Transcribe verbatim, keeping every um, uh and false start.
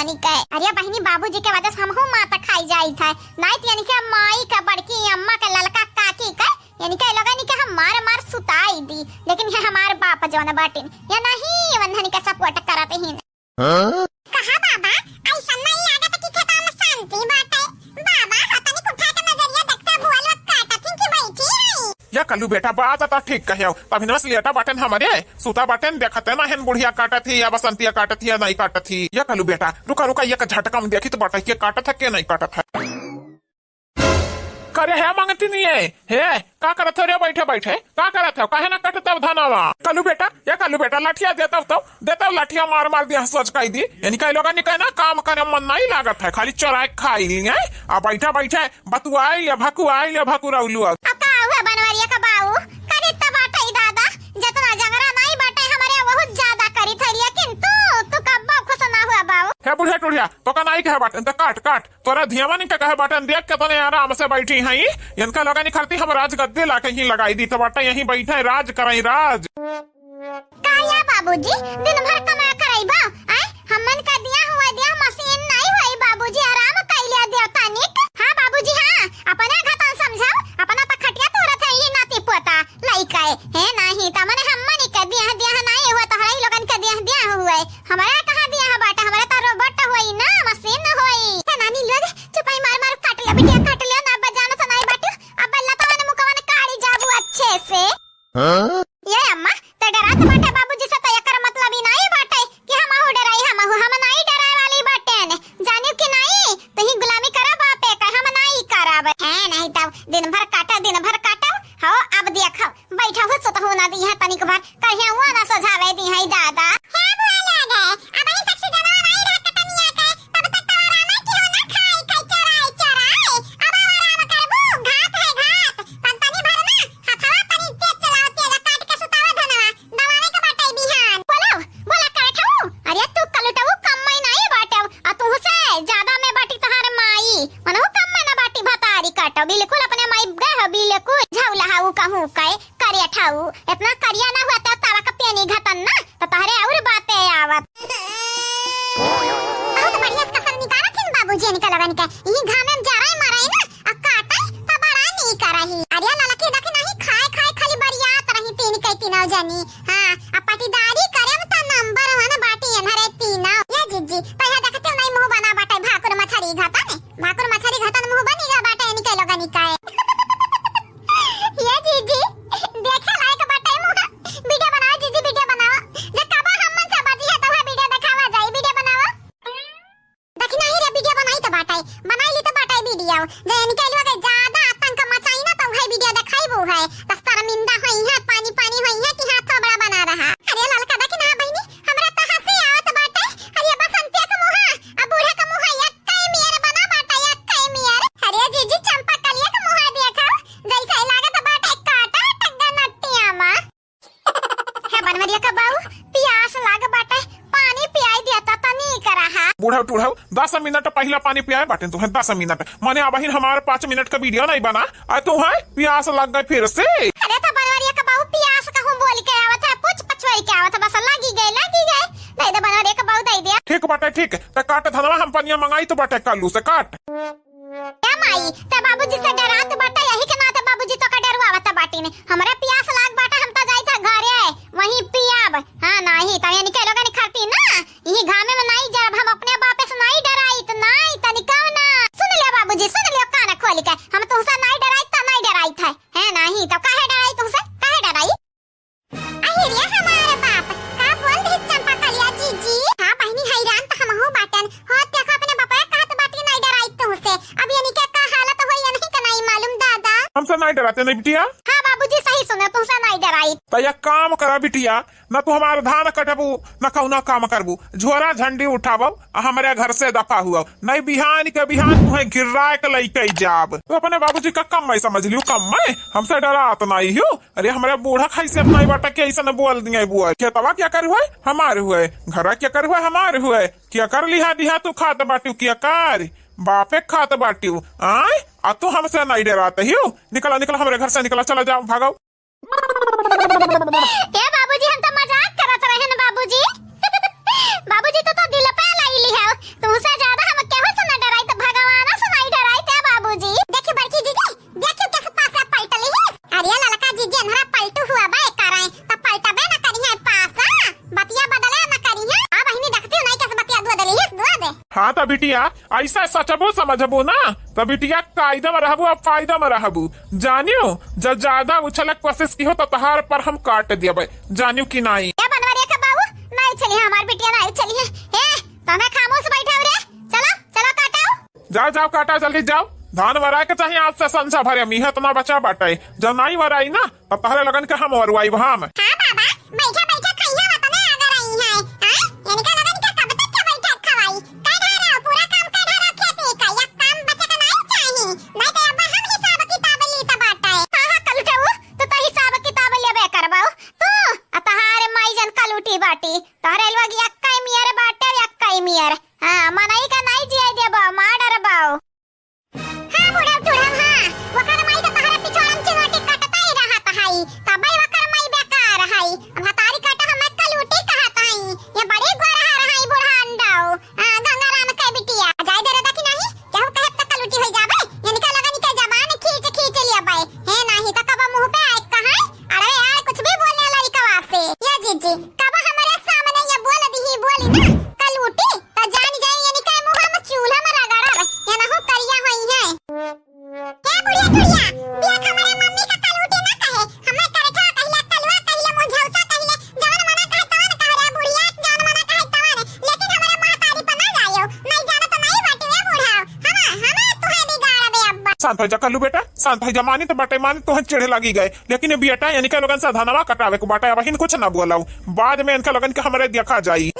इनके, अरे बहिनी, बाबूजी के वजह से हमहू मात खाई जाइत है। नाहीं त इनके माई के, बड़की अम्मा के, ललका काकी के, इनके लोगन के हम मार मार सुताई दी, लेकिन ये हमार बाप जौन बाटिन, ये नाहीं वंधन के support करत ही। हाँ? कहा बाबा, ऐसा नहीं लागत कि खेता में शांति बाटे। बाबा, हतनी उठा के नजरिया देखते बुआ लोग काटत ही कि बैठी है। या कलू बेटा, बात त ठीक कहे हो। तभी न बस लेटा बाटेन हमरे, सुता बाटेन, देखते ना हेन बुढ़िया काटत ही या बसंतिया काटत ही या नहीं काटत ही। या कलू बेटा, रुका रुका, एक झटका में देखी तो बाटे के काटत है के नहीं काटत है। करे है मंगती नहीं है, हे का करत हो रे बैठे बैठे, का करत हो, काहे ना कटत हो धनवा? कलू बेटा, या कलू बेटा, लठिया देतव तो, देतव लठिया मार मार दिया सोच कही दी। इनका लोगन के ना काम करे मन नहीं लागत है, खाली चोराए खाई लिए, आ बैठा बैठे बतुआई ले भकुआई ले भकुरौलू। अब का हुआ बनवरिया का बाऊ, करी त बाटे दादा, जितना जंगरा नहीं बाटे हमरे बहुत ज्यादा करी थे, लेकिन तू, तू कब्बो खुश ना हुआ बाऊ। हे बुढ़िया टुढ़िया, तो का नहीं कहे बाटे, तो काट काट, तोरा धियावन के कहे बाटन, देख के तने आराम से बैठी हई। इनका लोगन खरती हम राजगद्दी लाके ही लगाई दी, तो बाटे यहीं बैठे राज करई राज। का या बाबूजी, दिन भर कमा करई बा? आय, हमन का दिया हुआ दिया मशीन नहीं हुई बाबूजी, आराम कई लिया दिया तनिक। हाँ बाबूजी, हाँ, अपना घतन समझाओ, अपना त खटिया तोड़त है ये नाती पोता। लइका है, हे नाही, त मने हमनी के दिया, दिया नाही हुआ, तोहरा ही लोगन के दिया, दिया हुआ। हमरा कहाँ दिया है बाटे, हमरा त रोबोट होई ना, मशीन होई। हे नानी लोग, चुपाई मार मार काट लिया, बिटिया काट लिया, ना बजाना त नाही बाटू। अब लता ने मुकवा ने काढ़ी जाबू अच्छे से। हाँ? ये अम्मा, ते डरात बाटे बाबूजी से, त एकर मतलब ई नाही बाटे कि हमहू डराई, हमहू, हम नाही डराए वाली बाटेन। जानियो कि नाही, तही गुलामी करा बापे का, हम नाही करब। है नहीं तब दिन भर काटब, दिन भर काटब। हो, अब देखो, बैठा हो सुतहु ना दी है तनिक भर, कहिया हुआ ना सोझावे दी है दादा। हे बुआ लोग, अब ही तक से जनावर आई रहा कटनिया के, तब तक तो आराम है कि हो ना खाई, खाई चराई, चराई। अब आराम करबू, घात है घात। तन तनी भर ना, हथवा तनी तेज चलाओ, तेज काट के सुतावा धनवा। दवावे के बाटे बिहान। बोलो, बोला काटऊ। अरे तू कलुटऊ कम में नहीं बाटऊ, आ तू से ज्यादा में बाटी तहार माई। मनहु कम में ना बाटी भतारी काटऊ, बिल्कुल अपने माई गए हो, बिल्कुल झौला हाउ कहूँ कहे, करिया ठाऊ। इतना करिया ना हुआ तो तावा का पेनी घतन ना, तो तहरे और बातें आवत। बहुत बढ़िया से कसर निकालत हिन बाबूजी इनके लगन के। यही घामे में जराई मराई ना, आ काटे त बड़ा नीक रही। अरे ललकी देखी नहीं खाए खाए खाली बरियात रही तीन के तीनों जनी। हाँ, आ पटीदारी करे में त नंबर वन बाटी एनहरे तीनों। ये जीजी, पहिया देखते नहीं मुँह बना बाटे भाकुर मछरी घतन। भाकुर मछरी घतन मुँह बनी गा बाटे इनके लोगन का। ये जीजी, देखे लायक बाटे मुँह। वीडियो बनाओ जीजी, वीडियो बनाओ। जे कबा हमन से बजी है तो वह वीडियो देखावा जाई, वीडियो बनाओ। देखी नाही रे, वीडियो बनाई तो बाटे, बनाई ली तो बाटे वीडियो। जे इनके लोग ज्यादा आतंक मचाई ना, तो वही वीडियो देखाई वो है। तो शर्मिंदा होई है, पानी पानी होई है कि हाथ थोबड़ा बना रहा। अरे ललका देखी ना बहिनी, हमरा तो हंसी आवत बाटे। अरे बसंतिया का मुहा, अब बूढ़ा का मुहा, एक कई मियर बना बाटे, एक कई मियर। अरे जीजी, चंपा कलिया का मुहा देखा, जैसे लागत बाटे काटा टग्गा नट्टिया मा। हे बनवरिया का बाऊ, पियास लाग बाटे, पानी पियाई दिया त तनी करा हा। बूढ़ऊ टूढ़ऊ, दस मिनट पहिला पानी पियाए बाटे तू है, दस मिनट। माने अबहिन हमार पाँच मिनट का वीडियो नहीं बना, आ तू है पियास लग गए फिर से। अरे तो बनवरिया का बाऊ, पियास कहूँ बोल के आवत है, पुछ पछुआई के आवत है, बस लागी गए, लागी गए। दे दे बनवरिया का बाऊ, दे दे। ठीक बाटे, ठीक। त काट धनवा, हम पनिया मंगाई तो बाटे कल्लू से, काट। ए माई, ते बाबूजी से डरात बाटे, यही के नाते बाबूजी तोका डरवावत बाटिन। हमरे पियास लाग बाटे, हम त जाइत है घरे, वहीं पियाब। हाँ, नाही, त इनके लोगन खाती ना, यही घामे में नाही जरब, हम अपने बापे से नाही डराइत, नाही, तनिकाओ ना। सुन ले बाबूजी, सुन ले कान खोल के, हम तुहसे नाही डराइत, त नाही डराइत है। है नाही, त काहे डराई तुहसे, काहे डराई? अहिरिया हमारे बाप, का बोल दिस चंपा कलिया जीजी? हाँ बहिनी, हैरान त हमहू बाटन। हो देखो अपने बपया कहत बाटी नहीं डराई तुहसे। अब यानी के का हालत होई इनही के नहीं मालूम दादा। हमसे नहीं डराते नहीं बिटिया? हाँ बाबूजी सही सुने, तुहसे नहीं डराई। त एक काम करा बिटिया, न तू हमार धान कटबू, न कौनो काम करबू, झोरा झंडी उठाबू, आ हमरे घर से दफा हुआ, नहीं बिहान के बिहान तुहे गिर्रा के लइके जाब। तू अपने बाबूजी का कम मैं समझ लियो, कम मैं, हमसे डरात नहीं हो। अरे, हमरे बूढ़ा खाई से नहीं बाटा कि ऐसा न बोल दिए बुआ। खेतवा क्या कर हुए? हमार हुए। घरा क्या कर हुए? हमार हुए। क्या कर लिहा दिहा तू खात बाटू? क्या कर? बापे खात बाटू। आय? आ तू हमसे नहीं डराते हो? निकला, निकला हमरे घर से, निकला, चला जाओ, भागो। ए बाबूजी, हम तो मजाक करत रहे न बाबूजी। बाबूजी, तू तो दिल पे लाई लिहउ। तुमसे ज्यादा हम केहू से न डराई, तो भगवान से नहीं डराई थे बाबूजी। देखी बड़की जीजी, देखी कैसे पासा पलट लिहिस। अरे ललका जीजी, अनहरा पलटू हुआ बा, एकारे तो पलटबे न करिहे पासा। बतिया बदले न करिहे। आ बहिनी, देखती हूँ नहीं कैसे बतिया दुआ दे लिहिस, दुआ दे। हाँ तो बिटिया, ऐसा सचबू समझबू ना, तो बिटिया कायदा में रहबू, अब फायदा में रहबू। जानियो, जब ज्यादा उछले के कोशिश किहो तो तहार पर हम काट देबे, जानियो कि नाई। ए बनवरिया के बाबू, नाई उछली, हमार बिटिया नाई उछली है। ए, तमे खामोश बैठाओ रे, चलो, चलो काटाओ। जाओ, जाओ, काटा, जल्दी जाओ। धान वराए के चाहिए आज से संझा भरे में, इहे इतना बचा बाटे। जब नाई वराई ना, तब तहरे लगन के हम वरवाई हम। हाँ बाबा, बैठा बैठा खइया वतने आगे रही है। हाँ, इनका लगन के कब तक के बैठा खवाई? कर ढारो, पूरा काम कर ढारो खेती का, एक काम बचे के नहीं चाहिए। नहीं तो अब हम हिसाब किताब ली तो बाटे। हाँ, हाँ, कलुटेऊ, तू तो हिसाब किताब लेबे करबाऊ। तू, आ तहारे माई जन कलुटी बाटी, तोहरे लोग यक्कई मियर बाटे, यक्कई मियर। हाँ, मनई का नहीं जिए देबो, मार डरबाऊ। हाँ, बुढ़ऊ टुढ़ऊ, हाँ। ओकर माई तो तहरा पिछवाड़न चिंगोटी कटता ही रहत हई। तबई ओकर माई बेकार हई। अब हतारी काटा हमें कलूटी कहत हई। ये बड़ी गोरहर हई बुढ़ांडऊ। हाँ, गंगाराम के बिटिया। जाए दे रे, देखी नहीं? केहू कहे त कलूटी होई जाबे। इनका लगन के जबान खींच खींच लियाबे। हे नहीं तो कब मुंह पे आए कहाई? अरे यार, कुछ भी बोलने लड़कवा से। ये जीजी, कब हमरे सामने ये बोल दी, बोली ना कलूटी, तो जान जाए इनके मुंह में चूल्हा में रगड़ब, ये नहु करिया होई है। ए बुढ़िया, बुढ़िया, देख हमरे मम्मी का कलूटी ना कहे, हमें करठा कहिले, कलुआ कहिले, मुंह झौसा कहिले, जवन मना कहे तवन कह रे बुढ़िया, जवन मना कहे तवन, लेकिन हमरे महतारी पर ना जायो, नहीं जाना तो नहीं बाटी रे बूढ़ा, हम, हमें तुहे बिगाड़बे अब्बा। शांत हो जा कल्लू बेटा, शांत हो जा, मानी तो बाटे, मानी तो चिढ़े लगी गए, लेकिन ये बेटा इनके लोगन से धनवा कटावे को बाटे, अब हिन कुछ ना बोलाऊ, बाद में इनके लोगन के हमरे देखा जाई।